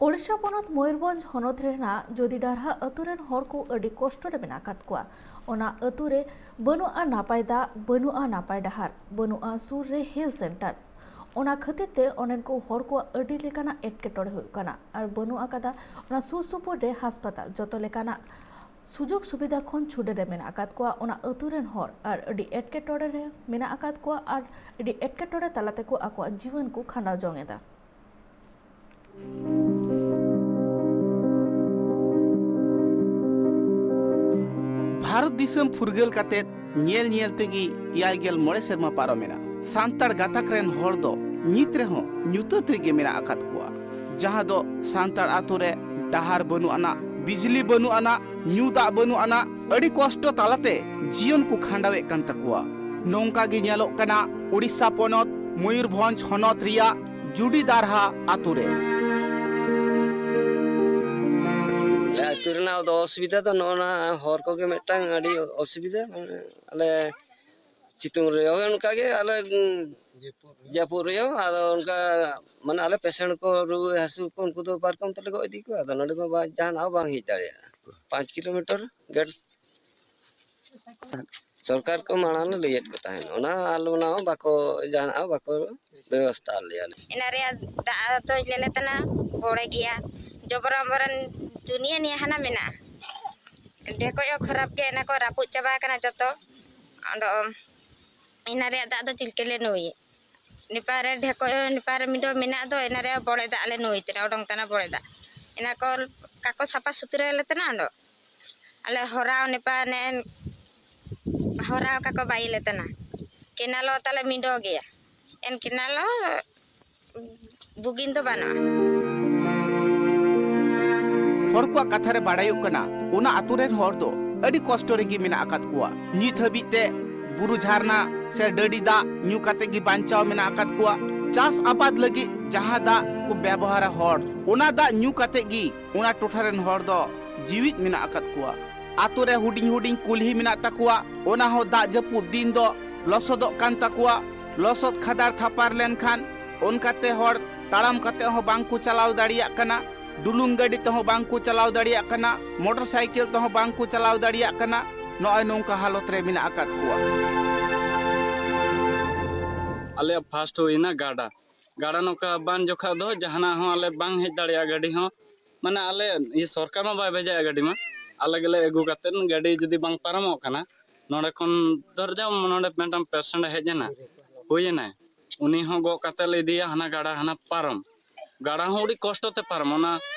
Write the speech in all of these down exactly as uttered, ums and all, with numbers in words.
ᱳᱰᱤᱥᱟ ᱯᱚᱱᱚᱛ ᱢᱚᱭᱩᱨᱵᱷᱚᱸᱡᱽ ᱦᱚᱱᱚᱛ ᱨᱮᱱᱟᱜ ᱡᱳᱫᱤᱰᱟᱨᱦᱟ ᱟᱹᱛᱩ ᱨᱮᱱ ᱦᱚᱲ ᱠᱚ ᱟᱹᱰᱤ ᱠᱚᱥᱴᱚ ᱨᱮ ᱢᱮᱱᱟᱜ ᱟᱠᱟᱫ ᱠᱚᱣᱟ᱾ ᱚᱱᱟ ᱟᱹᱛᱩ ᱨᱮ ᱵᱟᱹᱱᱩᱜᱼᱟ ᱱᱟᱯᱟᱭ ᱫᱟᱜ, ᱵᱟᱹᱱᱩᱜᱼᱟ ᱱᱟᱯᱟᱭ ᱰᱟᱦᱟᱨ, ᱵᱟᱹᱱᱩᱜᱼᱟ ᱥᱩᱨ ᱨᱮ ᱦᱮᱞᱛᱷ ᱥᱮᱱᱴᱟᱨ᱾ ᱚᱱᱟ ᱠᱷᱟᱹᱛᱤᱨ ᱛᱮ ᱚᱸᱰᱮᱱ ᱠᱚ ᱦᱚᱲ ᱠᱚᱣᱟᱜ ᱟᱹᱰᱤ ᱞᱮᱠᱟᱱᱟᱜ ᱮᱴᱠᱮᱴᱚᱬᱮ ᱦᱩᱭᱩᱜ ᱠᱟᱱᱟ ᱟᱨ ᱵᱟᱹᱱᱩᱜ ᱟᱠᱟᱫᱟ ᱚᱱᱟ ᱥᱩᱨ ᱥᱩᱯᱩᱨ ᱨᱮ ᱦᱟᱥᱯᱟᱛᱟᱞ᱾ ᱡᱚᱛᱚ ᱞᱮᱠᱟᱱᱟᱜ ᱥᱩᱡᱳᱜᱽ ᱥᱩᱵᱤᱫᱷᱟ ᱠᱷᱚᱱ ᱪᱷᱩᱰᱟᱹᱨ ᱨᱮ ᱢᱮᱱᱟᱜ ᱟᱠᱟᱫ ᱠᱚᱣᱟ ᱚᱱᱟ ᱟᱹᱛᱩ ᱨᱮᱱ ᱦᱚᱲ, ᱟᱨ ᱟᱹᱰᱤ ᱮᱴᱠᱮᱴᱚᱬᱮ ᱨᱮ ᱢᱮᱱᱟᱜ ᱟᱠᱟᱫ ᱠᱚᱣᱟ ᱟᱨ ᱟᱹᱰᱤ ᱮᱴᱠᱮᱴᱚᱬᱮ ᱛᱟᱞᱟ ᱛᱮᱠᱚ ᱟᱠᱚᱣᱟᱜ ᱡᱤᱭᱚᱱ ᱠᱚ ᱠᱷᱟᱸᱰᱟᱣ ᱡᱚᱝ ᱮᱫᱟ᱾ ᱵᱷᱟᱨᱚᱛ ᱫᱤᱥᱚᱢ ᱯᱷᱩᱨᱜᱟᱹᱞ ᱠᱟᱛᱮ ᱧᱮᱞ ᱧᱮᱞ ᱛᱮᱜᱮ ᱮᱭᱟᱭ ᱜᱮᱞ ᱢᱚᱬᱮ ᱥᱮᱨᱢᱟ ᱯᱟᱨᱚᱢᱮᱱᱟ᱾ ᱥᱟᱱᱛᱟᱲ ᱜᱟᱛᱟᱠ ᱨᱮᱱ ᱦᱚᱲ ᱫᱚ ᱱᱤᱛ ᱨᱮᱦᱚᱸ ᱧᱩᱛᱟᱹᱛ ᱨᱮᱜᱮ ᱢᱮᱱᱟᱜ ᱟᱠᱟᱫ ᱠᱚᱣᱟ, ᱡᱟᱦᱟᱸ ᱫᱚ ᱥᱟᱱᱛᱟᱲ ᱟᱛᱳ ᱨᱮ ᱰᱟᱦᱟᱨ ᱵᱟᱹᱱᱩᱜ ᱟᱱᱟ, ᱵᱤᱡᱽᱞᱤ ᱵᱟᱹᱱᱩᱜ ᱟᱱᱟ, ᱧᱩ ᱫᱟᱜ ᱵᱟᱹᱱᱩᱜ ᱟᱱᱟ, ᱟᱹᱰᱤ ᱠᱚᱥᱴᱚ ᱛᱟᱞᱟᱛᱮ ᱡᱤᱭᱚᱱ ᱠᱚ ᱠᱷᱟᱸᱰᱟᱣᱮᱫ ᱠᱟᱱ ᱛᱟᱠᱚᱣᱟ᱾ ᱱᱚᱝᱠᱟ ᱜᱮ ᱧᱮᱞᱚᱜ ᱠᱟᱱᱟ ᱳᱰᱤᱥᱟ ᱯᱚᱱᱚᱛ ᱢᱚᱭᱩᱨᱵᱷᱚᱸᱡᱽ ᱦᱚᱱᱚᱛ ᱨᱮᱭᱟᱜ ᱡᱩᱰᱤᱫᱟᱨᱦᱟ ᱟᱛᱳ ᱨᱮ᱾ ᱟᱹᱛᱩ ᱨᱮᱱᱟᱜ ᱫᱚ ᱚᱥᱩᱵᱤᱫᱷᱟ ᱫᱚ ᱱᱚᱜᱼᱚ ᱱᱟ ᱦᱚᱨ ᱠᱚᱜᱮ ᱢᱤᱫᱴᱟᱝ ᱟᱹᱰᱤ ᱚᱥᱩᱵᱤᱫᱷᱟ᱾ ᱢᱟᱱᱮ ᱟᱞᱮ ᱥᱤᱛᱩᱝ ᱨᱮ ᱦᱳᱭ ᱚᱱᱠᱟ ᱜᱮ ᱟᱞᱮ, ᱩᱸ, ᱡᱟᱹᱯᱩᱫ ᱨᱮᱦᱚᱸ ᱟᱫᱚ ᱚᱱᱠᱟ ᱢᱟᱱᱮ ᱟᱞᱮ ᱯᱮᱥᱮᱱᱴ ᱠᱚ ᱨᱩᱣᱟᱹ ᱦᱟᱹᱥᱩ ᱠᱚ ᱩᱱᱠᱩ ᱫᱚ ᱯᱟᱨᱠᱚᱢ ᱛᱮᱞᱮ ᱜᱚᱜ ᱤᱫᱤ ᱠᱚᱣᱟ᱾ ᱟᱫᱚ ᱱᱚᱰᱮ ᱢᱟ ᱵᱟᱝ, ᱡᱟᱦᱟᱱᱟᱜ ᱦᱚᱸ ᱵᱟᱝ ᱦᱮᱡ ᱫᱟᱲᱮᱭᱟᱜᱼᱟ᱾ ᱯᱟᱸᱪ ᱠᱤᱞᱳᱢᱤᱴᱟᱨ ᱜᱮᱴ ᱥᱚᱨᱠᱟᱨ ᱠᱚ ᱢᱟᱲᱟᱝ ᱞᱮ ᱞᱟᱹᱭᱮᱫ ᱠᱚ ᱛᱟᱦᱮᱸᱫ, ᱚᱱᱟ ᱟᱞᱮ ᱚᱱᱟ ᱦᱚᱸ ᱵᱟᱠᱚ, ᱡᱟᱦᱟᱱᱟᱜ ᱦᱚᱸ ᱵᱟᱠᱚ ᱵᱮᱵᱚᱥᱛᱷᱟ ᱟᱞᱮᱭᱟ᱾ ᱮᱱᱟ ᱨᱮᱭᱟᱜ ᱫᱟᱜ ᱫᱚ ᱞᱮ ᱞᱮ ᱛᱟᱱᱟ ᱵᱚᱲᱮ ᱜᱮᱭᱟ, ᱡᱚᱵᱨᱟ ᱢᱚᱵᱨᱟ ᱫᱩᱱᱤᱭᱟᱹ ᱱᱤᱭᱟᱹ ᱦᱟᱱᱟ ᱢᱮᱱᱟᱜᱼᱟ᱾ ᱰᱷᱮᱠᱚᱡ ᱦᱚᱸ ᱠᱷᱟᱨᱟᱯ ᱜᱮᱭᱟ, ᱮᱱᱟ ᱠᱚ ᱨᱟᱹᱯᱩᱫ ᱪᱟᱵᱟ ᱟᱠᱟᱱᱟ ᱡᱚᱛᱚ᱾ ᱚᱸᱰᱮ ᱮᱱᱟ ᱨᱮᱭᱟᱜ ᱫᱟᱜ ᱫᱚ ᱪᱮᱫ ᱞᱮᱠᱟ ᱞᱮ ᱱᱩᱭ? ᱱᱮᱯᱟᱨ ᱨᱮ ᱰᱷᱮᱠᱚᱡ, ᱱᱮᱯᱟᱨ ᱨᱮ ᱢᱤᱰᱚ ᱢᱮᱱᱟᱜ ᱫᱚ, ᱮᱱᱟ ᱨᱮ ᱵᱚᱲᱮ ᱫᱟᱜ ᱞᱮ ᱱᱩᱭ ᱛᱮᱱᱟ, ᱚᱰᱚᱝ ᱛᱟᱱᱟ ᱵᱚᱲᱮ ᱫᱟᱜ᱾ ᱮᱱᱟ ᱠᱚ ᱠᱟᱠᱚ ᱥᱟᱯᱷᱟ ᱥᱩᱛᱨᱟᱹ ᱞᱮ ᱛᱮᱱᱟ ᱚᱸᱰᱮ᱾ ᱟᱞᱮ ᱦᱚᱨᱟᱣ ᱱᱮᱯᱟᱨ ᱱᱮ ᱦᱚᱨᱟᱣ ᱠᱟᱠᱚ ᱵᱟᱭ ᱞᱮ ᱛᱮᱱᱟ᱾ ᱠᱮᱱᱟᱞ ᱦᱚᱸ ᱛᱟᱞᱮ ᱢᱤᱰᱚ ᱜᱮᱭᱟ᱾ ᱮᱱ ᱠᱮᱱᱟᱞ ᱦᱚᱸ ᱵᱩᱜᱤᱱ ᱫᱚ ᱵᱟᱹᱱᱩᱜᱼᱟ᱾ ᱦᱚᱲ ᱠᱚᱣᱟᱜ ᱠᱟᱛᱷᱟ ᱨᱮ ᱵᱟᱲᱟᱭᱚᱜ ᱠᱟᱱᱟ, ᱚᱱᱟ ᱟᱛᱳ ᱨᱮᱱ ᱦᱚᱲ ᱫᱚ ᱟᱹᱰᱤ ᱠᱚᱥᱴᱚ ᱨᱮᱜᱮ ᱢᱮᱱᱟᱜ ᱟᱠᱟᱫ ᱠᱚᱣᱟ᱾ ᱱᱤᱛ ᱦᱟᱹᱵᱤᱡ ᱛᱮ ᱵᱩᱨᱩ ᱡᱷᱟᱨᱱᱟ ᱥᱮ ᱰᱟᱹᱰᱤ ᱫᱟᱜ ᱧᱩ ᱠᱟᱛᱮ ᱜᱮ ᱵᱟᱧᱪᱟᱣ ᱢᱮᱱᱟᱜ ᱟᱠᱟᱫ ᱠᱚᱣᱟ᱾ ᱪᱟᱥ ᱟᱵᱟᱫ ᱞᱟᱹᱜᱤᱫ ᱡᱟᱦᱟᱸ ᱫᱟᱜ ᱠᱚ ᱵᱮᱵᱚᱦᱟᱨᱟ ᱦᱚᱲ, ᱚᱱᱟ ᱫᱟᱜ ᱧᱩ ᱠᱟᱛᱮ ᱜᱮ ᱚᱱᱟ ᱴᱚᱴᱷᱟ ᱨᱮᱱ ᱦᱚᱲ ᱫᱚ ᱡᱤᱣᱤᱫ ᱢᱮᱱᱟᱜ ᱟᱠᱟᱫ ᱠᱚᱣᱟ᱾ ᱟᱛᱳ ᱨᱮ ᱦᱩᱰᱤᱧ ᱦᱩᱰᱤᱧ ᱠᱩᱞᱦᱤ ᱢᱮᱱᱟᱜ ᱛᱟᱠᱚᱣᱟ, ᱚᱱᱟ ᱦᱚᱸ ᱫᱟᱜ ᱡᱟᱹᱯᱩᱫ ᱫᱤᱱ ᱫᱚ ᱞᱚᱥᱚᱫᱚᱜ ᱠᱟᱱ ᱛᱟᱠᱚᱣᱟ᱾ ᱞᱚᱥᱚᱫ ᱠᱷᱟᱫᱟᱲ ᱛᱷᱟᱯᱟᱨ ᱞᱮᱱᱠᱷᱟᱱ ᱚᱱᱠᱟᱛᱮ ᱦᱚᱲ ᱛᱟᱲᱟᱢ ᱠᱟᱛᱮ ᱦᱚᱸ ᱵᱟᱝ ᱠᱚ ᱪᱟᱞᱟᱣ ᱫᱟᱲᱮᱭᱟᱜ ᱠᱟᱱᱟ, ᱰᱩᱞᱩᱝ ᱜᱟᱹᱰᱤ ᱛᱮᱦᱚᱸ ᱵᱟᱝ ᱠᱚ ᱪᱟᱞᱟᱣ ᱫᱟᱲᱮᱭᱟᱜ ᱠᱟᱱᱟ, ᱢᱚᱴᱚᱨ ᱥᱟᱭᱠᱮᱞ ᱛᱮᱦᱚᱸ ᱵᱟᱝ ᱠᱚ ᱪᱟᱞᱟᱣ ᱫᱟᱲᱮᱭᱟᱜ ᱠᱟᱱᱟ᱾ ᱱᱚᱜᱼᱚᱭ ᱱᱚᱝᱠᱟ ᱦᱟᱞᱚᱛ ᱨᱮ ᱢᱮᱱᱟᱜ ᱟᱠᱟᱫ ᱠᱚᱣᱟ᱾ ᱟᱞᱮᱭᱟᱜ ᱯᱷᱟᱥᱴ ᱦᱩᱭᱱᱟ ᱜᱟᱰᱟ᱾ ᱜᱟᱰᱟ ᱱᱚᱝᱠᱟ ᱵᱟᱝ ᱡᱚᱠᱷᱟ ᱫᱚ ᱡᱟᱦᱟᱱᱟᱜ ᱦᱚᱸ ᱟᱞᱮ ᱵᱟᱝ ᱦᱮᱡ ᱫᱟᱲᱮᱭᱟᱜᱼᱟ, ᱜᱟᱹᱰᱤ ᱦᱚᱸ᱾ ᱢᱟᱱᱮ ᱟᱞᱮ ᱤᱭᱟᱹ ᱥᱚᱨᱠᱟᱨ ᱢᱟ ᱵᱟᱭ ᱵᱷᱮᱡᱟᱭᱟ ᱜᱟᱹᱰᱤ ᱢᱟ, ᱟᱞᱮ ᱜᱮᱞᱮ ᱟᱹᱜᱩ ᱠᱟᱛᱮᱫ ᱜᱟᱹᱰᱤ ᱡᱩᱫᱤ ᱵᱟᱝ ᱯᱟᱨᱚᱢᱚᱜ ᱠᱟᱱᱟ, ᱱᱚᱰᱮ ᱠᱷᱚᱱ ᱫᱷᱚᱨ ᱡᱟᱣ ᱱᱚᱰᱮ ᱢᱤᱫᱴᱟᱝ ᱯᱮᱥᱮᱱᱴ ᱦᱮᱡ ᱮᱱᱟ, ᱦᱩᱭ ᱮᱱᱟᱭ, ᱩᱱᱤ ᱦᱚᱸ ᱜᱚᱜ ᱠᱟᱛᱮᱫ ᱞᱮ ᱤᱫᱤᱭᱟ ᱦᱟᱱᱟ ᱜᱟᱰᱟ ᱦᱟᱱᱟ ᱯᱟᱨᱚᱢ᱾ ᱜᱟᱰᱟ ᱦᱚᱸ ᱟᱹᱰᱤ ᱠᱚᱥᱴᱚ ᱛᱮ ᱯᱟᱨᱚᱢ, ᱚᱱᱟ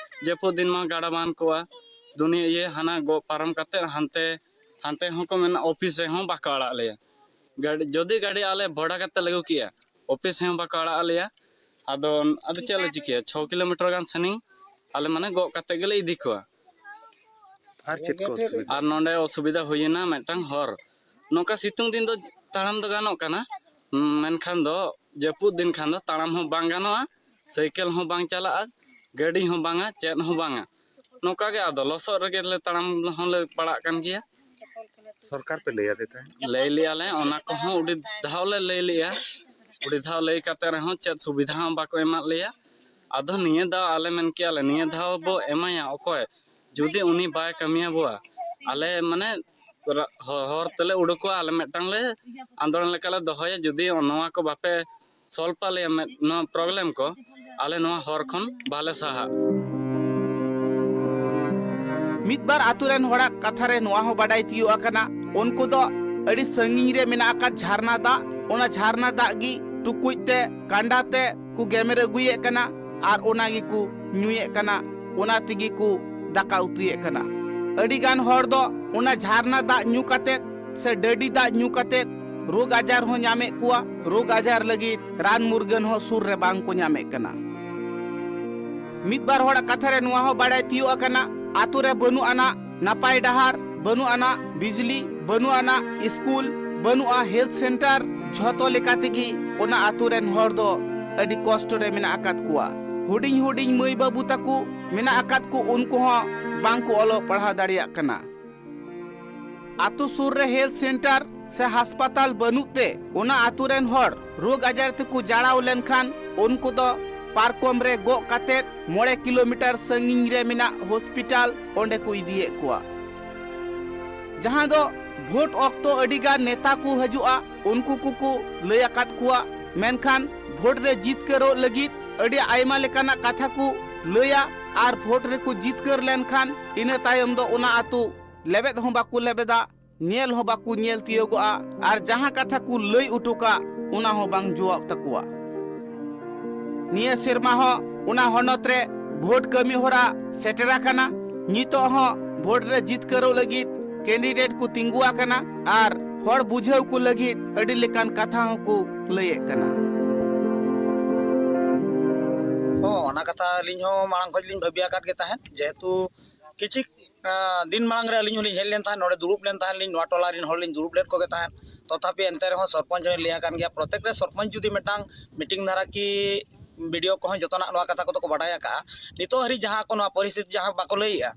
ᱡᱟᱹᱯᱩᱫ ᱫᱤᱱ ᱢᱟ ᱜᱟᱰᱟ ᱵᱟᱱ ᱠᱚᱜᱼᱟ, ᱫᱩᱱᱤᱭᱟᱹ ᱤᱭᱟᱹ ᱦᱟᱱᱟ ᱜᱚᱜ ᱯᱟᱨᱚᱢ ᱠᱟᱛᱮᱫ ᱦᱟᱱᱛᱮ, ᱦᱟᱱᱛᱮ ᱦᱚᱸᱠᱚ ᱢᱮᱱᱟ ᱚᱯᱷᱤᱥ ᱨᱮᱦᱚᱸ ᱵᱟᱠᱚ ᱟᱲᱟᱜ ᱞᱮᱭᱟ᱾ ᱜᱟᱹᱰᱤ, ᱡᱩᱫᱤ ᱜᱟᱹᱰᱤ ᱟᱞᱮ ᱵᱷᱚᱲᱟ ᱠᱟᱛᱮᱫ ᱞᱮ ᱟᱹᱜᱩ ᱠᱮᱜᱼᱟ, ᱚᱯᱷᱤᱥ ᱨᱮᱦᱚᱸ ᱵᱟᱠᱚ ᱟᱲᱟᱜ ᱞᱮᱭᱟ᱾ ᱟᱫᱚ, ᱟᱫᱚ ᱪᱮᱫ ᱞᱮ ᱪᱤᱠᱟᱹᱭᱟ? ᱪᱷᱚ ᱠᱤᱞᱳᱢᱤᱴᱟᱨ ᱜᱟᱱ ᱥᱟᱺᱜᱤᱧ ᱟᱞᱮ ᱢᱟᱱᱮ ᱜᱚᱜ ᱠᱟᱛᱮᱫ ᱜᱮᱞᱮ ᱤᱫᱤ ᱠᱚᱣᱟ᱾ ᱟᱨ ᱪᱮᱫ ᱠᱚ ᱚᱥᱩᱵᱤᱫᱷᱟ? ᱟᱨ ᱱᱚᱰᱮ ᱚᱥᱩᱵᱤᱫᱷᱟ ᱦᱩᱭᱮᱱᱟ ᱢᱤᱫᱴᱟᱝ ᱦᱚᱨ᱾ ᱱᱚᱝᱠᱟ ᱥᱤᱛᱩᱝ ᱫᱤᱱ ᱫᱚ ᱛᱟᱲᱟᱢ ᱫᱚ ᱜᱟᱱᱚᱜ ᱠᱟᱱᱟ, ᱢᱮᱱᱠᱷᱟᱱ ᱫᱚ ᱡᱟᱹᱯᱩᱫ ᱫᱤᱱ ᱠᱷᱟᱱ ᱫᱚ ᱛᱟᱲᱟᱢ ᱦᱚᱸ ᱵᱟᱝ ᱜᱟᱱᱚᱜᱼᱟ, ᱥᱟᱭᱠᱮᱞ ᱦᱚᱸ ᱵᱟᱝ ᱪᱟᱞᱟᱜᱼᱟ, ᱜᱟᱹᱰᱤ ᱦᱚᱸ ᱵᱟᱝᱟ, ᱪᱮᱫ ᱦᱚᱸ ᱵᱟᱝᱟ᱾ ᱱᱚᱝᱠᱟ ᱜᱮ ᱟᱫᱚ ᱞᱚᱥᱚᱫ ᱨᱮᱜᱮ ᱞᱮ ᱛᱟᱲᱟᱢ ᱦᱚᱸᱞᱮ ᱯᱟᱲᱟᱜ ᱠᱟᱱ ᱜᱮᱭᱟ᱾ ᱥᱚᱨᱠᱟᱨ ᱯᱮ ᱞᱟᱹᱭ ᱟᱫᱮ ᱛᱟᱦᱮᱸᱫ? ᱞᱟᱹᱭ ᱞᱮᱜᱼᱟ ᱞᱮ, ᱚᱱᱟ ᱠᱚᱦᱚᱸ ᱟᱹᱰᱤ ᱫᱷᱟᱣ ᱞᱮ ᱞᱟᱹᱭ ᱞᱮᱜᱼᱟ, ᱟᱹᱰᱤ ᱫᱷᱟᱣ ᱞᱟᱹᱭ ᱠᱟᱛᱮ ᱨᱮᱦᱚᱸ ᱪᱮᱫ ᱥᱩᱵᱤᱫᱷᱟ ᱦᱚᱸ ᱵᱟᱠᱚ ᱮᱢᱟᱫ ᱞᱮᱭᱟ᱾ ᱟᱫᱚ ᱱᱤᱭᱟᱹ ᱫᱷᱟᱣ ᱟᱞᱮ ᱢᱮᱱ ᱠᱮᱜᱼᱟ ᱞᱮ, ᱱᱤᱭᱟᱹ ᱫᱷᱟᱣ ᱵᱚ ᱮᱢᱟᱭᱟ ᱚᱠᱚᱭ, ᱡᱩᱫᱤ ᱩᱱᱤ ᱵᱟᱭ ᱠᱟᱹᱢᱤᱭᱟᱵᱚᱣᱟ, ᱟᱞᱮ ᱢᱟᱱᱮ ᱨᱟ-, ᱦᱚ-, ᱦᱚᱨ ᱛᱮᱞᱮ ᱩᱰᱩᱠᱚᱜᱼᱟ, ᱟᱞᱮ ᱢᱤᱫᱴᱟᱝ ᱞᱮ ᱟᱱᱫᱳᱞᱚᱱ ᱞᱮᱠᱟᱞᱮ ᱫᱚᱦᱚᱭᱟ, ᱡᱩᱫᱤ ᱱᱚᱣᱟ ᱠᱚ ᱵᱟᱯᱮ ᱥᱚᱞᱵᱷ ᱟᱞᱮᱭᱟ ᱢᱮ-, ᱱᱚᱣᱟ ᱯᱨᱚᱵᱞᱮᱢ ᱠᱚ, ᱟᱞᱮ ᱱᱚᱣᱟ ᱦᱚᱨ ᱠᱷᱚᱱ ᱵᱟᱞᱮ ᱥᱟᱦᱟᱜᱼᱟ᱾ ᱢᱤᱫ ᱵᱟᱨ ᱟᱛᱳ ᱨᱮᱱ ᱦᱚᱲᱟᱜ ᱠᱟᱛᱷᱟ ᱨᱮ ᱱᱚᱣᱟ ᱦᱚᱸ ᱵᱟᱰᱟᱭ ᱛᱤᱭᱳᱜ ᱟᱠᱟᱱᱟ, ᱩᱱᱠᱩ ᱫᱚ ᱟᱹᱰᱤ ᱥᱟᱺᱜᱤᱧ ᱨᱮ ᱢᱮᱱᱟᱜ ᱟᱠᱟᱫ ᱡᱷᱟᱨᱱᱟ ᱫᱟᱜ, ᱚᱱᱟ ᱡᱷᱟᱨᱱᱟ ᱫᱟᱜ ᱜᱮ ᱴᱩᱠᱩᱡ ᱛᱮ, ᱠᱟᱸᱰᱟ ᱛᱮ ᱠᱚ ᱜᱮᱢᱮᱨ ᱟᱹᱜᱩᱭᱮᱫ ᱠᱟᱱᱟ ᱟᱨ ᱚᱱᱟ ᱜᱮᱠᱚ ᱧᱩᱭᱮᱫ ᱠᱟᱱᱟ, ᱚᱱᱟ ᱛᱮᱜᱮ ᱠᱚ ᱫᱟᱠᱟ ᱩᱛᱩᱭᱮᱫ ᱠᱟᱱᱟ᱾ ᱟᱹᱰᱤ ᱜᱟᱱ ᱦᱚᱲ ᱫᱚ ᱚᱱᱟ ᱡᱷᱟᱨᱱᱟ ᱫᱟᱜ ᱧᱩ ᱠᱟᱛᱮᱫ ᱥᱮ ᱰᱟᱹᱰᱤ ᱫᱟᱜ ᱧᱩ ᱠᱟᱛᱮᱫ ᱨᱳᱜᱽ ᱟᱡᱟᱨ ᱦᱚᱸ ᱧᱟᱢᱮᱫ ᱠᱚᱣᱟ᱾ ᱨᱳᱜᱽ ᱟᱡᱟᱨ ᱞᱟᱹᱜᱤᱫ ᱨᱟᱱ ᱢᱩᱨᱜᱟᱹᱱ ᱦᱚᱸ ᱥᱩᱨ ᱨᱮ ᱵᱟᱝ ᱠᱚ ᱧᱟᱢᱮᱫ ᱠᱟᱱᱟ᱾ ᱢᱤᱫ ᱵᱟᱨ ᱦᱚᱲᱟᱜ ᱠᱟᱛᱷᱟ ᱨᱮ ᱱᱚᱣᱟ ᱦᱚᱸ ᱵᱟᱲᱟᱭ ᱛᱤᱭᱳᱜ ᱟᱠᱟᱱᱟ, ᱟᱛᱳ ᱨᱮ ᱵᱟᱹᱱᱩᱜ ᱟᱱᱟ ᱱᱟᱯᱟᱭ ᱰᱟᱦᱟᱨ, ᱵᱟᱹᱱᱩᱜ ᱟᱱᱟ ᱵᱤᱡᱽᱞᱤ, ᱵᱟᱹᱱᱩᱜ ᱟᱱᱟ ᱥᱠᱩᱞ, ᱵᱟᱹᱱᱩᱜᱼᱟ ᱦᱮᱞᱛᱷ ᱥᱮᱱᱴᱟᱨ, ᱡᱷᱚᱛᱚ ᱞᱮᱠᱟ ᱛᱮᱜᱮ ᱚᱱᱟ ᱟᱛᱳ ᱨᱮᱱ ᱦᱚᱲ ᱫᱚ ᱟᱹᱰᱤ ᱠᱚᱥᱴᱚ ᱨᱮ ᱢᱮᱱᱟᱜ ᱟᱠᱟᱫ ᱠᱚᱣᱟ᱾ ᱦᱩᱰᱤᱧ ᱦᱩᱰᱤᱧ ᱢᱟᱹᱭ ᱵᱟᱹᱵᱩ ᱛᱟᱠᱚ ᱢᱮᱱᱟᱜ ᱟᱠᱟᱫ ᱠᱚ, ᱩᱱᱠᱩ ᱦᱚᱸ ᱵᱟᱝ ᱠᱚ ᱚᱞᱚᱜ ᱯᱟᱲᱦᱟᱣ ᱫᱟᱲᱮᱭᱟᱜ ᱠᱟᱱᱟ᱾ ᱟᱛᱳ ᱥᱩᱨ ᱨᱮ ᱦᱮᱞᱛᱷ ᱥᱮᱱᱴᱟᱨ ᱥᱮ ᱦᱟᱥᱯᱟᱛᱟᱞ ᱵᱟᱹᱱᱩᱜ ᱛᱮ ᱚᱱᱟ ᱟᱛᱳ ᱨᱮᱱ ᱦᱚᱲ ᱨᱳᱜᱽ ᱟᱡᱟᱨ ᱛᱮᱠᱚ ᱡᱟᱲᱟᱣ ᱞᱮᱱᱠᱷᱟᱱ ᱩᱱᱠᱩ ᱫᱚ ᱯᱟᱨᱠᱚᱢ ᱨᱮ ᱜᱚᱜ ᱠᱟᱛᱮᱫ ᱢᱚᱬᱮ ᱠᱤᱞᱳᱢᱤᱴᱟᱨ ᱥᱟᱺᱜᱤᱧ ᱨᱮ ᱢᱮᱱᱟᱜ ᱦᱚᱥᱯᱤᱴᱟᱞ ᱚᱸᱰᱮ ᱠᱚ ᱤᱫᱤᱭᱮᱫ ᱠᱚᱣᱟ᱾ ᱡᱟᱦᱟᱸ ᱫᱚ ᱵᱷᱳᱴ ᱚᱠᱛᱚ ᱟᱹᱰᱤᱜᱟᱱ ᱱᱮᱛᱟ ᱠᱚ ᱦᱤᱡᱩᱜᱼᱟ, ᱩᱱᱠᱩ ᱠᱚᱠᱚ ᱞᱟᱹᱭ ᱟᱠᱟᱫ ᱠᱚᱣᱟ, ᱢᱮᱱᱠᱷᱟᱱ ᱵᱷᱳᱴ ᱨᱮ ᱡᱤᱛᱠᱟᱹᱨᱚᱜ ᱞᱟᱹᱜᱤᱫ ᱟᱹᱰᱤ ᱟᱭᱢᱟ ᱞᱮᱠᱟᱱᱟᱜ ᱠᱟᱛᱷᱟ ᱠᱚ ᱞᱟᱹᱭᱟ ᱟᱨ ᱵᱷᱳᱴ ᱨᱮᱠᱚ ᱡᱤᱛᱠᱟᱹᱨ ᱞᱮᱱᱠᱷᱟᱱ ᱤᱱᱟᱹ ᱛᱟᱭᱚᱢ ᱫᱚ ᱚᱱᱟ ᱟᱹᱛᱩ ᱞᱮᱵᱮᱫ ᱦᱚᱸ ᱵᱟᱠᱚ ᱞᱮᱵᱮᱫᱟ, ᱧᱮᱞ ᱦᱚᱸ ᱵᱟᱠᱚ ᱧᱮᱞ ᱛᱤᱭᱳᱜᱚᱜᱼᱟ ᱟᱨ ᱡᱟᱦᱟᱸ ᱠᱟᱛᱷᱟ ᱠᱚ ᱞᱟᱹᱭ ᱦᱚᱴᱚ ᱠᱟᱜ, ᱚᱱᱟ ᱦᱚᱸ ᱵᱟᱝ ᱡᱚᱣᱟᱜ ᱛᱟᱠᱚᱣᱟ᱾ ᱱᱤᱭᱟᱹ ᱥᱮᱨᱢᱟ ᱦᱚᱸ ᱚᱱᱟ ᱦᱚᱱᱚᱛ ᱨᱮ ᱵᱷᱳᱴ ᱠᱟᱹᱢᱤ ᱦᱚᱨᱟ ᱥᱮᱴᱮᱨ ᱟᱠᱟᱱᱟ᱾ ᱱᱤᱛᱚᱜ ᱦᱚᱸ ᱵᱷᱳᱴ ᱨᱮ ᱡᱤᱛᱠᱟᱹᱨᱚᱜ ᱞᱟᱹᱜᱤᱫ ᱠᱮᱱᱰᱤᱰᱮᱴ ᱠᱚ ᱛᱤᱸᱜᱩ ᱟᱠᱟᱱᱟ ᱟᱨ ᱦᱚᱲ ᱵᱩᱡᱷᱟᱹᱣ ᱠᱚ ᱞᱟᱹᱜᱤᱫ ᱟᱹᱰᱤ ᱞᱮᱠᱟᱱ ᱠᱟᱛᱷᱟ ᱦᱚᱸᱠᱚ ᱞᱟᱹᱭᱮᱫ ᱠᱟᱱᱟ᱾ ᱦᱚᱸ, ᱚᱱᱟ ᱠᱟᱛᱷᱟ ᱟᱹᱞᱤᱧ ᱦᱚᱸ ᱢᱟᱲᱟᱝ ᱠᱷᱚᱱ ᱞᱤᱧ ᱵᱷᱟᱹᱵᱤ ᱟᱠᱟᱫ ᱜᱮ ᱛᱟᱦᱮᱸᱫ, ᱡᱮᱦᱮᱛᱩ ᱠᱤᱪᱷᱤ, ᱟᱸ, ᱫᱤᱱ ᱢᱟᱲᱟᱝ ᱨᱮ ᱟᱹᱞᱤᱧ ᱦᱚᱸᱞᱤᱧ ᱦᱮᱡ ᱞᱮᱱ ᱛᱟᱦᱮᱸᱫ, ᱱᱚᱰᱮ ᱫᱩᱲᱩᱵ ᱞᱮᱱ ᱛᱟᱦᱮᱸᱫ ᱞᱤᱧ, ᱱᱚᱣᱟ ᱴᱚᱞᱟ ᱨᱮᱱ ᱦᱚᱲ ᱞᱤᱧ ᱫᱩᱲᱩᱵ ᱞᱮᱱ ᱠᱚᱜᱮ ᱛᱟᱦᱮᱸᱫ᱾ ᱛᱚᱛᱷᱟᱯᱤ ᱮᱱᱛᱮ ᱨᱮᱦᱚᱸ ᱥᱚᱨᱯᱚᱧᱪ ᱦᱚᱸᱧ ᱞᱟᱹᱭ ᱟᱠᱟᱱ ᱜᱮᱭᱟ, ᱯᱨᱚᱛᱮᱠ ᱨᱮ ᱥᱚᱨᱯᱚᱧᱪ ᱡᱩᱫᱤ ᱢᱤᱫᱴᱟᱝ ᱢᱤᱴᱤᱝ ᱫᱷᱟᱨᱟ ᱠᱤ ᱵᱤᱰᱤᱭᱳ ᱠᱚᱦᱚᱸ ᱡᱚᱛᱚᱱᱟᱜ ᱱᱚᱣᱟ ᱠᱟᱛᱷᱟ ᱠᱚᱫᱚ ᱠᱚ ᱵᱟᱰᱟᱭ ᱟᱠᱟᱜᱼᱟ᱾ ᱱᱤᱛᱚᱜ ᱦᱟᱹᱨᱤᱡ ᱡᱟᱦᱟᱸ ᱠᱚ ᱱᱚᱣᱟ ᱯᱚᱨᱤᱥᱛᱷᱤᱛᱤ ᱡᱟᱦᱟᱸ ᱵᱟᱠᱚ ᱞᱟᱹᱭᱮᱜᱼᱟ,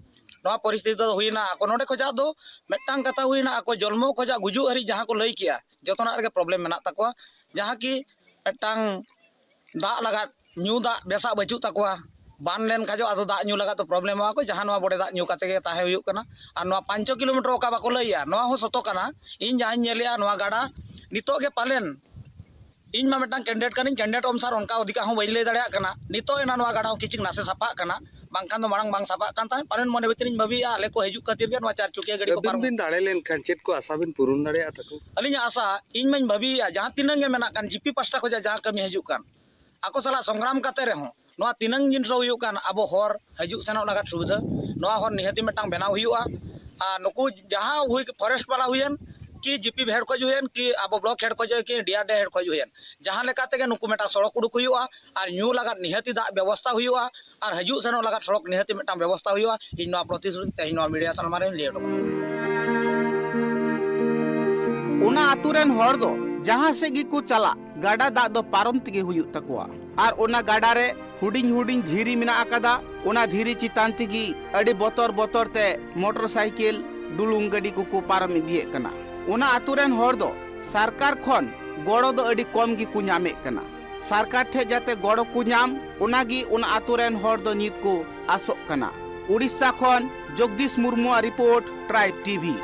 ᱱᱚᱣᱟ ᱯᱚᱨᱤᱥᱛᱷᱤᱛᱤ ᱫᱚ ᱦᱩᱭᱱᱟ ᱟᱠᱚ ᱱᱚᱰᱮ ᱠᱷᱚᱡᱟᱜ ᱫᱚ ᱢᱤᱫᱴᱟᱝ ᱠᱟᱛᱷᱟ ᱦᱩᱭᱱᱟ, ᱟᱠᱚ ᱡᱚᱱᱢᱚ ᱠᱷᱚᱡᱟᱜ ᱜᱩᱡᱩᱜ ᱦᱟᱹᱨᱤᱡ ᱡᱟᱦᱟᱸ ᱠᱚ ᱞᱟᱹᱭ ᱠᱮᱜᱼᱟ, ᱡᱚᱛᱚᱱᱟᱜ ᱨᱮᱜᱮ ᱯᱨᱚᱵᱞᱮᱢ ᱢᱮᱱᱟᱜ ᱛᱟᱠᱚᱣᱟ᱾ ᱡᱟᱦᱟᱸ ᱠᱤ ᱢᱤᱫᱴᱟᱝ ᱫᱟᱜ ᱞᱟᱜᱟᱫ ᱧᱩ ᱫᱟᱜ ᱵᱮᱥᱟᱜ ᱵᱟᱹᱪᱩᱜ ᱛᱟᱠᱚᱣᱟ, ᱵᱟᱱ ᱞᱮᱱ ᱠᱷᱟᱡ ᱟᱫᱚ ᱫᱟᱜ ᱧᱩ ᱞᱟᱜᱟᱫ ᱫᱚ ᱯᱨᱚᱵᱞᱮᱢᱚᱜᱼᱟ ᱠᱚ, ᱡᱟᱦᱟᱸ ᱱᱚᱣᱟ ᱵᱚᱰᱮ ᱫᱟᱜ ᱧᱩ ᱠᱟᱛᱮ ᱜᱮ ᱛᱟᱦᱮᱸ ᱦᱩᱭᱩᱜ ᱠᱟᱱᱟ᱾ ᱟᱨ ᱱᱚᱣᱟ ᱯᱟᱸᱪ ᱠᱤᱞᱳᱢᱤᱴᱟᱨ ᱚᱠᱟ ᱵᱟᱠᱚ ᱞᱟᱹᱭᱮᱜᱼᱟ, ᱱᱚᱣᱟ ᱦᱚᱸ ᱥᱚᱛᱚ ᱠᱟᱱᱟ᱾ ᱤᱧ ᱡᱟᱦᱟᱸᱧ ᱧᱮᱞᱮᱜᱼᱟ, ᱱᱚᱣᱟ ᱜᱟᱰᱟ ᱱᱤᱛᱚᱜ ᱜᱮ ᱯᱟᱞᱮᱱ, ᱤᱧ ᱢᱟ ᱢᱤᱫᱴᱟᱝ ᱠᱮᱱᱰᱤᱰᱮᱴ ᱠᱟᱹᱱᱟᱹᱧ, ᱠᱮᱱᱰᱤᱰᱮᱴ ᱚᱱᱩᱥᱟᱨ ᱚᱱᱠᱟ ᱚᱫᱷᱤᱠᱟᱨ ᱦᱚᱸ ᱵᱟᱹᱧ ᱞᱟᱹᱭ ᱫᱟᱲᱮᱭᱟᱜ ᱠᱟᱱᱟ᱾ ᱱᱤᱛᱚᱜ ᱮᱱᱟ ᱱᱚᱣᱟ ᱜᱟᱰᱟ ᱦᱚᱸ ᱠᱤᱪᱷᱩ ᱱᱟᱥᱮ ᱥᱟᱯᱷᱟᱜ ᱠᱟᱱᱟ, ᱵᱟᱝᱠᱷᱟᱱ ᱫᱚ ᱢᱟᱲᱟᱝ ᱵᱟᱝ ᱥᱟᱯᱷᱟᱜ ᱠᱟᱱ ᱛᱟᱦᱮᱸᱫ᱾ ᱯᱟᱞᱮᱱ ᱢᱚᱱᱮ ᱵᱷᱤᱛᱤᱨ ᱤᱧ ᱵᱷᱟᱹᱵᱤᱭᱮᱜᱼᱟ, ᱟᱞᱮ ᱠᱚ ᱦᱤᱡᱩᱜ ᱠᱷᱟᱹᱛᱤᱨ ᱜᱮ ᱱᱚᱣᱟ ᱪᱟᱨ ᱪᱩᱠᱤᱭᱟᱹ ᱜᱟᱹᱰᱤ ᱠᱚ ᱟᱹᱵᱤᱱ ᱯᱟᱨᱚᱢ ᱵᱤᱱ ᱫᱟᱲᱮ ᱞᱮᱱᱠᱷᱟᱱ ᱪᱮᱫ ᱠᱚ ᱟᱥᱟ ᱵᱤᱱ ᱯᱩᱨᱩᱱ ᱫᱟᱲᱮᱭᱟᱜᱼᱟ ᱛᱟᱠᱚ? ᱟᱹᱞᱤᱧᱟᱜ ᱟᱥᱟ, ᱤᱧ ᱢᱟᱧ ᱵᱷᱟᱹᱵᱤᱭᱮᱜᱼᱟ, ᱡᱟᱦᱟᱸ ᱛᱤᱱᱟᱹᱜ ᱜᱮ ᱢᱮᱱᱟᱜ ᱠᱟᱱ, ᱡᱤᱯᱤ ᱯᱟᱥᱴᱟ ᱠᱷᱚᱱᱟᱜ ᱡᱟᱦᱟᱸ ᱠᱟᱹᱢᱤ ᱦᱤᱡᱩᱜ ᱠᱟᱱ, ᱟᱠᱚ ᱥᱟᱞᱟᱜ ᱥᱚᱝᱜᱨᱟᱢ ᱠᱟᱛᱮ ᱨᱮᱦᱚᱸ ᱱᱚᱣᱟ ᱛᱤᱱᱟᱹᱝ ᱡᱤᱱᱤᱥ ᱦᱩᱭᱩᱜ ᱠᱟᱱ, ᱟᱵᱚ ᱦᱚᱨ ᱦᱤᱡᱩᱜ ᱥᱮᱱᱚᱜ ᱞᱟᱜᱟᱫ ᱥᱩᱵᱤᱫᱷᱟ, ᱱᱚᱣᱟ ᱦᱚᱨ ᱱᱤᱦᱟᱹᱛᱤ ᱢᱤᱫᱴᱟᱝ ᱵᱮᱱᱟᱣ ᱦᱩᱭᱩᱜᱼᱟ᱾ ᱟᱨ ᱱᱩᱠᱩ ᱡᱟᱦᱟᱸ ᱦᱩᱭ, ᱯᱷᱚᱨᱮᱥᱴ ᱵᱟᱞᱟ ᱦᱩᱭᱮᱱ, ᱠᱤ ᱡᱤᱯᱤ ᱦᱮᱰ ᱠᱷᱚᱡ ᱦᱩᱭᱮᱱ, ᱠᱤ ᱟᱵᱚ ᱵᱞᱚᱠ ᱦᱮᱰ ᱠᱷᱚᱡ ᱦᱩᱭᱮᱱ, ᱠᱤ ᱰᱤᱟᱨᱰᱤ ᱦᱮᱰ ᱠᱷᱚᱡ ᱦᱩᱭᱮᱱ, ᱡᱟᱦᱟᱸ ᱞᱮᱠᱟ ᱛᱮᱜᱮ ᱱᱩᱠᱩ ᱢᱤᱫᱴᱟᱝ ᱥᱚᱲᱚᱠ ᱩᱰᱩᱠ ᱦᱩᱭᱩᱜᱼᱟ᱾ ᱟᱨ ᱧᱩ ᱞᱟᱜᱟᱫ ᱱᱤᱦᱟᱹᱛᱤ ᱫᱟᱜ ᱵᱮᱵᱚᱥᱛᱷᱟ ᱦᱩᱭᱩᱜᱼᱟ, ᱟᱨ ᱦᱤᱡᱩᱜ ᱥᱮᱱᱚᱜ ᱞᱟᱜᱟᱫ ᱥᱚᱲᱚᱠ ᱱᱤᱦᱟᱹᱛᱤ ᱢᱤᱫᱴᱟᱝ ᱵᱮᱵᱚᱥᱛᱷᱟ ᱦᱩᱭᱩᱜᱼᱟ᱾ ᱤᱧ ᱱᱚᱣᱟ ᱯᱨᱚᱛᱤᱥᱨᱩᱛᱤ ᱛᱮᱦᱮᱧ ᱱᱚᱣᱟ ᱢᱤᱰᱤᱭᱟ ᱥᱟᱢᱟᱝ ᱨᱮᱧ ᱞᱟᱹᱭ ᱦᱚᱴᱚ ᱠᱟᱜᱼᱟ᱾ ᱚᱱᱟ ᱟᱹᱛᱩ ᱨᱮᱱ ᱦᱚᱲ ᱫᱚ ᱡᱟᱦᱟᱸ ᱥᱮᱫ ᱜᱮᱠᱚ ᱪᱟᱞᱟᱜ, ᱜᱟᱰᱟ ᱫᱟᱜ ᱫᱚ ᱯᱟᱨᱚᱢ ᱛᱮᱜᱮ ᱦᱩᱭᱩᱜ ᱛᱟᱠᱚᱣᱟ᱾ ᱟᱨ ᱚᱱᱟ ᱜᱟᱰᱟ ᱨᱮ ᱦᱩᱰᱤᱧ ᱦᱩᱰᱤᱧ ᱫᱷᱤᱨᱤ ᱢᱮᱱᱟᱜ ᱟᱠᱟᱫᱟ᱾ ᱚᱱᱟ ᱫᱷᱤᱨᱤ ᱪᱮᱛᱟᱱ ᱛᱮᱜᱮ ᱟᱹᱰᱤ ᱵᱚᱛᱚᱨ ᱵᱚᱛᱚᱨ ᱛᱮ ᱢᱚᱴᱚᱨ ᱥᱟᱭᱠᱮᱞ, ᱰᱩᱞᱩᱝ ᱜᱟᱹᱰᱤ ᱠᱚᱠᱚ ᱯᱟᱨᱚᱢ ᱤᱫᱤᱭᱮᱫ ᱠᱟᱱᱟ᱾ ᱚᱱᱟ ᱟᱹᱛᱩ ᱨᱮᱱ ᱦᱚᱲ ᱫᱚ ᱥᱚᱨᱠᱟᱨ ᱠᱷᱚᱱ ᱜᱚᱲᱚ ᱫᱚ ᱟᱹᱰᱤ ᱠᱚᱢ ᱜᱮᱠᱚ ᱧᱟᱢᱮᱫ ᱠᱟᱱᱟ᱾ ᱥᱚᱨᱠᱟᱨ ᱴᱷᱮᱱ ᱡᱟᱛᱮ ᱜᱚᱲᱚ ᱠᱚ ᱧᱟᱢ, ᱚᱱᱟᱜᱮ ᱚᱱᱟ ᱟᱛᱳ ᱨᱮᱱ ᱦᱚᱲ ᱫᱚ ᱱᱤᱛ ᱠᱚ ᱟᱥᱚᱜ ᱠᱟᱱᱟ᱾ ᱳᱰᱤᱥᱟ ᱠᱷᱚᱱ ᱡᱚᱜᱽᱫᱤᱥ ᱢᱩᱨᱢᱩᱣᱟᱜ ᱨᱤᱯᱳᱨᱴ, ᱴᱨᱟᱭᱤᱵᱽ ᱴᱤᱵᱷᱤ᱾